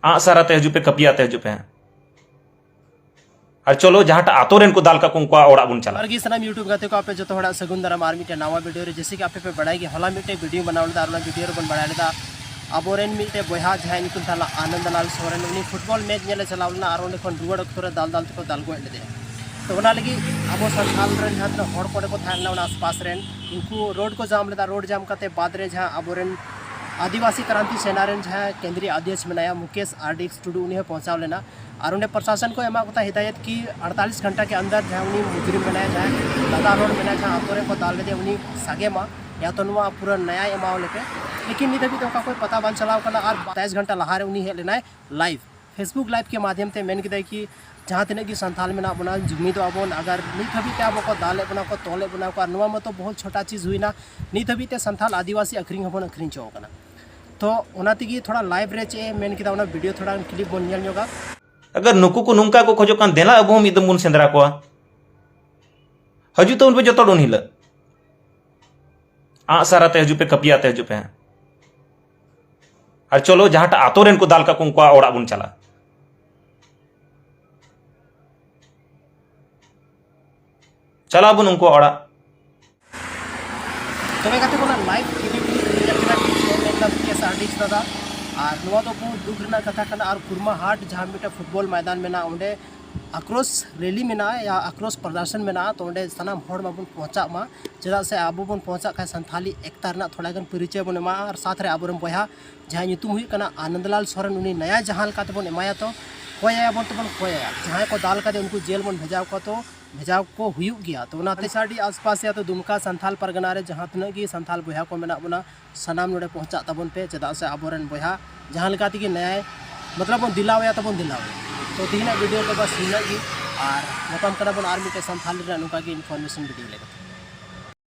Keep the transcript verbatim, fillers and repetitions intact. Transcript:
ᱟᱸᱜ ᱥᱟᱨ ᱟᱛᱮ ᱦᱤᱡᱩᱜ ᱯᱮ, ᱠᱟᱹᱯᱤ ᱟᱛᱮ ᱦᱤᱡᱩᱜ ᱯᱮ ᱦᱟᱸᱜ᱾ ᱟᱨ ᱪᱚᱞᱚ, ᱡᱟᱦᱟᱸᱴᱟᱜ ᱟᱛᱳ ᱨᱮᱱ ᱠᱚ ᱫᱟᱞ ᱠᱟᱜ ᱠᱚ, ᱩᱱᱠᱩᱣᱟᱜ ᱚᱲᱟᱜ ᱵᱚᱱ ᱪᱟᱞᱟᱜᱼᱟ᱾ ᱟᱨ ᱜᱮ ᱥᱟᱱᱟᱢ YouTube ᱜᱟᱛᱮ ᱠᱚ, ᱟᱯᱮ ᱡᱚᱛᱚ ᱦᱚᱲᱟᱜ ᱥᱟᱹᱜᱩᱱ ᱫᱟᱨᱟᱢ ᱟᱨ ᱢᱤᱫᱴᱮᱱ ᱱᱟᱣᱟ video ᱨᱮ᱾ ᱡᱮᱭᱥᱮ ᱠᱤ ᱟᱯᱮ ᱯᱮ ᱵᱟᱲᱟᱭ ᱜᱮ, ᱦᱚᱞᱟ ᱢᱤᱫᱴᱮᱱ video ᱵᱮᱱᱟᱣ ᱞᱮᱫᱟ, ᱟᱨ ᱚᱱᱟ video ᱨᱮᱵᱚᱱ ᱵᱟᱲᱟᱭ ᱞᱮᱫᱟ ᱟᱵᱚᱨᱮᱱ ᱢᱤᱫᱴᱮᱱ ᱵᱚᱭᱦᱟ, ᱡᱟᱦᱟᱸᱭ ᱧᱩᱛᱩᱢ ᱛᱟᱦᱮᱸ ᱞᱮᱱᱟ ᱟᱱᱚᱱᱫ ᱞᱟᱞ ᱥᱚᱨᱮᱱ, ᱩᱱᱤ football match ᱧᱮᱞᱮ ᱪᱟᱞᱟᱣ ᱞᱮᱱᱟ ᱟᱨ ᱚᱸᱰᱮ ᱠᱷᱚᱱ ᱨᱩᱣᱟᱹᱲ ᱚᱠᱛᱚ ᱨᱮ ᱫᱟᱞ ᱫᱟᱞ ᱛᱮᱠᱚ ᱫᱟᱞ ᱜᱚᱡ ᱞᱮᱫᱮᱭᱟ᱾ ᱛᱚ ᱚᱱᱟ ᱞᱟᱹᱜᱤᱫ ᱟᱵᱚ ᱥᱟᱱᱛᱟᱞ ᱨᱮᱱ ᱡᱟᱦᱟᱸ ᱛᱤᱱᱟᱹᱜ ᱦᱚᱲ ᱠᱚ ᱚᱸᱰᱮ ᱠᱚ ᱛᱟᱦᱮᱸ ᱞᱮᱱᱟ, ᱚᱱᱟ ᱟᱥᱯᱟᱥ ᱨᱮᱱ, ᱩᱱᱠᱩ road ᱠᱚ ᱡᱟᱢ ᱞᱮᱫᱟ᱾ Road ᱡᱟᱢ ᱠᱟᱛᱮ ᱵᱟᱫᱽ ᱨᱮ ᱡᱟᱦᱟᱸ ᱟᱵᱚᱨᱮᱱ ᱟᱹᱫᱤᱵᱟᱹᱥᱤ ᱠᱨᱟᱱᱛᱤ ᱥᱮᱱᱟ ᱨᱮᱱ ᱡᱟᱦᱟᱸᱭ ᱠᱮᱱᱫᱨᱤᱭᱚ ᱚᱫᱷᱭᱚᱠᱥ ᱢᱮᱱᱟᱭᱟ, ᱢᱩᱠᱮᱥ ᱟᱨ ᱰᱤ ᱮᱠᱥ ᱴᱩᱰᱩ, ᱩᱱᱤ ᱦᱚᱸ ᱯᱳᱸᱪᱷᱟᱣ ᱞᱮᱱᱟ᱾ ᱟᱨ ᱚᱸᱰᱮ ᱯᱨᱚᱥᱟᱥᱚᱱ ᱠᱚ ᱮᱢᱟ ᱠᱚ ᱛᱟᱦᱮᱸ ᱦᱤᱫᱟᱭᱚᱛ ᱠᱤ ᱟᱴᱛᱟᱞᱤᱥ ᱜᱷᱚᱱᱴᱟ ᱠᱮ ᱟᱱᱫᱟᱨ ᱡᱟᱦᱟᱸ ᱩᱱᱤ ᱢᱩᱡᱽᱨᱤᱢ ᱢᱮᱱᱟᱭᱟ, ᱡᱟᱦᱟᱸᱭ ᱞᱟᱜᱟᱣ ᱦᱚᱲ ᱢᱮᱱᱟᱭᱟ, ᱡᱟᱦᱟᱸ ᱟᱛᱳ ᱨᱮᱠᱚ ᱫᱟᱞ ᱞᱮᱫᱮᱭᱟ, ᱩᱱᱤ ᱥᱟᱸᱜᱮ ᱢᱟ, ᱭᱟ ᱛᱚ ᱱᱚᱣᱟ ᱯᱩᱨᱟᱹ ᱱᱟᱭᱟᱭ ᱮᱢᱟᱣ ᱞᱮᱯᱮ᱾ ᱞᱮᱠᱤᱱ ᱱᱤᱛ ᱦᱟᱹᱵᱤᱡ ᱛᱮ ᱚᱱᱠᱟ ᱠᱚᱭ ᱯᱟᱛᱟ ᱵᱟᱝ ᱪᱟᱞᱟᱣ ᱠᱟᱱᱟ᱾ ᱟᱨ ᱥᱟᱛᱟᱭᱤᱥ ᱜᱷᱚᱱᱴᱟ ᱞᱟᱦᱟ ᱨᱮ ᱩᱱᱤ ᱦᱮᱡ ᱞᱮᱱᱟᱭ live, Facebook live ᱠᱮ ᱢᱟᱫᱷᱭᱚᱢ ᱛᱮ ᱢᱮᱱ ᱠᱮᱫᱟᱭ ᱠᱤ ᱡᱟᱦᱟᱸ ᱛᱤᱱᱟᱹᱜ ᱜᱮ ᱥᱟᱱᱛᱟᱞ ᱢᱮᱱᱟᱜ ᱵᱚᱱᱟ, ᱡᱩᱢᱤᱫᱚᱜ ᱟᱵᱚᱱ᱾ ᱟᱜᱟᱨ ᱱᱤᱛ ᱦᱟᱹᱵᱤᱡ ᱛᱮ ᱟᱵᱚ ᱠᱚ ᱫᱟᱞᱮᱫ ᱵᱚᱱᱟ ᱠᱚ, ᱛᱚᱞᱮᱫ ᱵᱚᱱᱟ ᱠᱚ, ᱟᱨ ᱱᱚᱣᱟ ᱢᱟᱛᱚ ᱵᱚᱦᱩᱛ ᱪᱷᱳᱴᱟ ᱪᱤᱡᱽ ᱦᱩᱭᱱᱟ, ᱱᱤᱛ ᱦᱟᱹᱵᱤᱡ ᱛᱮ ᱥᱟᱱᱛᱟᱞ ᱟᱹᱫᱤᱵᱟᱹᱥᱤ ᱟᱹᱠᱷᱨᱤᱧ ᱦᱚᱸᱵᱚᱱ ᱟᱹᱠᱷᱨᱤᱧ ᱦᱚᱪᱚ ᱟᱠᱟᱱᱟ᱾ ᱛᱚ ᱚᱱᱟ ᱛᱮᱜᱮ ᱛᱷᱚᱲᱟ live ᱨᱮ ᱪᱮᱫ ᱮ ᱢᱮᱱ ᱠᱮᱫᱟ, ᱚᱱᱟ video ᱛᱷᱚᱲᱟ clip ᱵᱚᱱ ᱧᱮᱞ ᱧᱚᱜᱟ᱾ ᱟᱜᱟᱨ ᱱᱩᱠᱩ ᱠᱚ ᱱᱚᱝᱠᱟ ᱠᱚ ᱠᱷᱚᱡᱚᱜ ᱠᱟᱱ, ᱫᱮᱞᱟ ᱟᱵᱚ ᱦᱚᱸ ᱢᱤᱫ ᱫᱚᱢ ᱵᱚᱱ ᱥᱮᱸᱫᱽᱨᱟ ᱠᱚᱣᱟ᱾ ᱦᱤᱡᱩᱜ ᱛᱟᱵᱚᱱ ᱯᱮ ᱡᱚᱛᱚ ᱦᱚᱲ ᱩᱱ ᱦᱤᱞᱳᱜ᱾ ᱟᱸᱜ ᱥᱟᱨ ᱟᱛᱮ ᱦᱤᱡᱩᱜ ᱯᱮ, ᱠᱟᱹᱯᱤ ᱟᱛᱮ ᱦᱤᱡᱩᱜ ᱯᱮ ᱦᱟᱸᱜ᱾ ᱟᱨ ᱪᱚᱞᱚ, ᱡᱟᱦᱟᱸᱴᱟᱜ ᱟᱛᱳ ᱨᱮᱱ ᱠᱚ ᱫᱟᱞ ᱠᱟᱜ ᱠᱚ, ᱩᱱᱠᱩᱣᱟᱜ ᱚᱲᱟᱜ ᱵᱚᱱ ᱪᱟᱞᱟᱜᱼᱟ᱾ ᱪᱟᱞᱟᱜ ᱟᱵᱚᱱ ᱩᱱᱠᱩᱣᱟᱜ ᱚᱲᱟᱜ᱾ ᱛᱚᱵᱮ ᱜᱟᱛᱮ ᱠᱚ, ᱚᱱᱟ live clip ᱧᱮᱞ ᱠᱮᱫᱟ ᱠᱚ, ᱪᱮᱫ ᱢᱮᱱ ᱮᱫᱟ ᱢᱩᱠᱮᱥ ᱟᱨ ᱰᱤ ᱮᱠᱥ ᱫᱟᱫᱟ᱾ ᱟᱨ ᱱᱚᱣᱟ ᱫᱚ ᱵᱚᱦᱩᱛ ᱫᱩᱠ ᱨᱮᱱᱟᱜ ᱠᱟᱛᱷᱟ ᱠᱟᱱᱟ᱾ ᱟᱨ ᱠᱩᱨᱢᱟ ᱦᱟᱴ ᱡᱟᱦᱟᱸ ᱢᱤᱫᱴᱮᱱ football ᱢᱚᱭᱫᱟᱱ ᱢᱮᱱᱟᱜᱼᱟ, ᱚᱸᱰᱮ ᱟᱠᱨᱳᱥ rally ᱢᱮᱱᱟᱜᱼᱟ ᱭᱟ ᱟᱠᱨᱳᱥ ᱯᱨᱚᱫᱚᱨᱥᱚᱱ ᱢᱮᱱᱟᱜᱼᱟ, ᱛᱚ ᱚᱸᱰᱮ ᱥᱟᱱᱟᱢ ᱦᱚᱲ ᱢᱟᱵᱚᱱ ᱯᱚᱦᱪᱟᱜ ᱢᱟ᱾ ᱪᱮᱫᱟᱜ ᱥᱮ ᱟᱵᱚ ᱵᱚᱱ ᱯᱚᱦᱪᱟᱜ ᱠᱷᱟᱱ ᱥᱟᱱᱛᱷᱟᱞᱤ ᱮᱠᱛᱟ ᱨᱮᱱᱟᱜ ᱛᱷᱚᱲᱟ ᱜᱟᱱ ᱯᱚᱨᱤᱪᱚᱭ ᱵᱚᱱ ᱮᱢᱟ, ᱟᱨ ᱥᱟᱛ ᱨᱮ ᱟᱵᱚᱨᱮᱱ ᱵᱚᱭᱦᱟ ᱡᱟᱦᱟᱸᱭ ᱧᱩᱛᱩᱢ ᱦᱩᱭᱩᱜ ᱠᱟᱱᱟ ᱟᱱᱚᱱᱫᱞᱟᱞ ᱥᱚᱨᱮᱱ, ᱩᱱᱤ ᱱᱟᱭᱟ ᱡᱟᱦᱟᱸ ᱞᱮᱠᱟ ᱛᱮᱵᱚᱱ ᱮᱢᱟᱭᱟ, ᱛᱚ ᱠᱚᱭᱟᱭᱟᱵᱚᱱ, ᱛᱚᱵᱚᱱ ᱠᱚᱭᱟᱭᱟ᱾ ᱡᱟᱦᱟᱸᱭ ᱠᱚ ᱫᱟᱞ ᱠᱟᱫᱮ ᱩᱱᱠᱩ ᱡᱮᱞ ᱵᱚᱱ ᱵᱷᱮᱡᱟ ᱠᱚᱣᱟ, ᱛᱚ ᱵᱷᱮᱡᱟ ᱠᱚ ᱦᱩᱭᱩᱜ ᱜᱮᱭᱟ᱾ ᱛᱚ ᱚᱱᱟᱛᱮ ᱥᱟᱰᱤ ᱟᱥᱯᱟᱥ ᱭᱟ ᱛᱚ ᱫᱩᱢᱠᱟ ᱥᱟᱱᱛᱷᱟᱞ ᱯᱟᱨᱜᱟᱱᱟ ᱨᱮ ᱡᱟᱦᱟᱸ ᱛᱤᱱᱟᱹᱜ ᱜᱮ ᱥᱟᱱᱛᱷᱟᱞ ᱵᱚᱭᱦᱟ ᱠᱚ ᱢᱮᱱᱟᱜ ᱵᱚᱱᱟ, ᱥᱟᱱᱟᱢ ᱱᱚᱰᱮ ᱯᱚᱦᱪᱟᱜ ᱛᱟᱵᱚᱱ ᱯᱮ, ᱪᱮᱫᱟᱜ ᱥᱮ ᱟᱵᱚᱨᱮᱱ ᱵᱚᱭᱦᱟ ᱡᱟᱦᱟᱸ ᱞᱮᱠᱟ ᱛᱮᱜᱮ ᱱᱮᱭᱟᱭ, ᱢᱚᱛᱞᱚᱵ ᱵᱚᱱ ᱫᱤᱞᱟᱣᱟᱭᱟ, ᱛᱚᱵᱚᱱ ᱫᱤᱞᱟᱣᱟᱭᱟ᱾ ᱛᱚ ᱛᱮᱦᱮᱧᱟᱜ video ᱫᱚ ᱵᱟᱥ ᱱᱤᱱᱟᱹᱜ ᱜᱮ, ᱟᱨ ᱧᱟᱯᱟᱢ ᱠᱟᱱᱟ ᱵᱚᱱ ᱟᱨ ᱢᱤᱫᱴᱮᱱ ᱥᱟᱱᱛᱷᱟᱞᱤ ᱨᱮᱱᱟᱜ ᱱᱚᱝᱠᱟ ᱜᱮ information video ᱞᱮᱠᱟᱛᱮ᱾